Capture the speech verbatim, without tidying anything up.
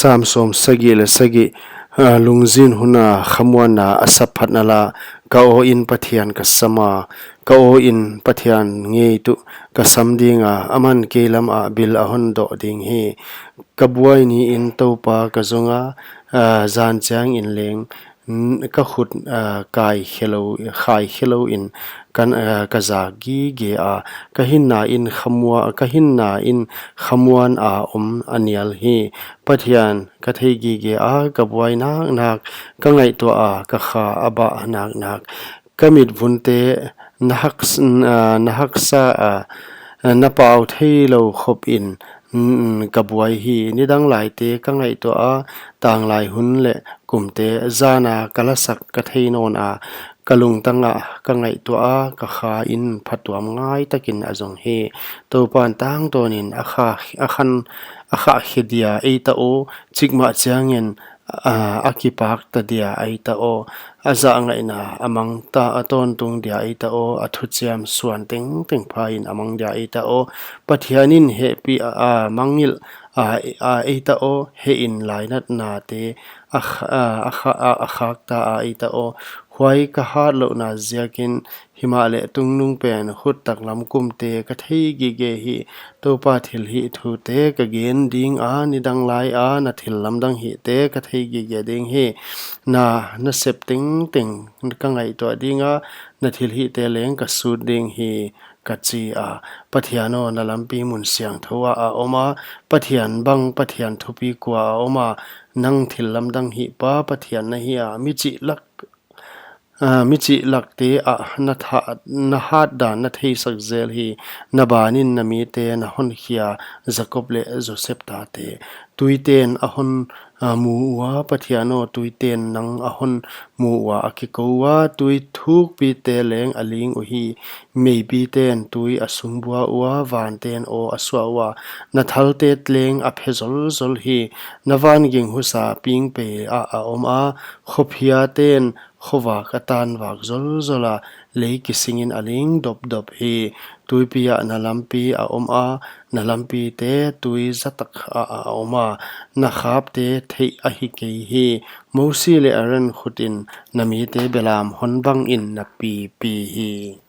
Tam sawmsagih leh sagih. Ah, lungzin hun a khamuanna a sap phatna la, ka aw in Pathian ka sam a, ka aw in Pathian ngei tuh ka sam ding a, aman kei lam ah bil a hon doh ding hi. Ka buai ni in Toupa ka zong a, ah, zan chiang in leng, n-, ka khut, ah, kai khe lou, khai khe lou in kan, ah, ka zak gige a, ka hinna in khamua-, ka hinna in khamuan a om a nial hi. Pathian, ka thei gige a, ka buai naknak, ka ngaihtuah a, ka kha a bah naknak. Ka mitvunte na hak-, ah, na haksa a, na pau theilou khop in, mm, ka buai hi. Nidang laite ka ngaihtuah a, tanglai hun leh kumte zan a ka lasak ka thei nawn a, ka lungtang ah ka ngaihtuah a, ka kha in phatuam ngai takin a zong hi. Toupan tangtawn in a kha, a khan, a khah khe dia ei ta aw, chikmah chiang in, ah, a kipak ta dia ei ta aw, a zahngaihna a mang ta, a tawntung dia ei ta aw, a thuchiam suan tengteng pha in a mang dia ei ta aw. Pathian in hehpih a, a mangngilh a, a ei ta aw, heh in lainatnate a kh-, a, a kha-, a, a khak ta a ei ta aw. Huai ka hat louhna ziak in, himahleh tungnung pen khut taklam kumte ka thei gige hi. Toupa thilhih thute ka gen ding a, nidang lai a na thillamdang hihte ka thei gige ding hi. Na, na sep tengteng ka ngaihtuah ding a, na thilhihte leng ka sut ding hi, ka chi a. Pathian aw, na lampi mun siangthou ah a om a, Pathian bang, Pathian thupi kua a om a, nang thillamdang hihpa Pathian na hi a, mi chihlak, ah, mi chihlakte ah na tha-, na hat dan na theisak zel hi. Na ban in na mite na honkhia, Jakob leh Joseph tate. Tuiten a hon, ah, mu ua, Pathian aw, tuiten nang a hon mu ua, a kikou ua, tui thukpite leng a ling uhi. Meipiten tui a sungbua ua, vanten aw a suah ua, na thalte leng a phe zolzol hi. Na van ging husa pingpei ah a om a, khophiaten khovak a tanvak zolzol a, lei kising in a ling dopdop hi. Tuipi ah na lampi a om a, na lampite tui zatak ah a om a, na khapte theih ahi kei hi. Mosi leh Aaron khut in na mite belam hon bang in na pipi hi.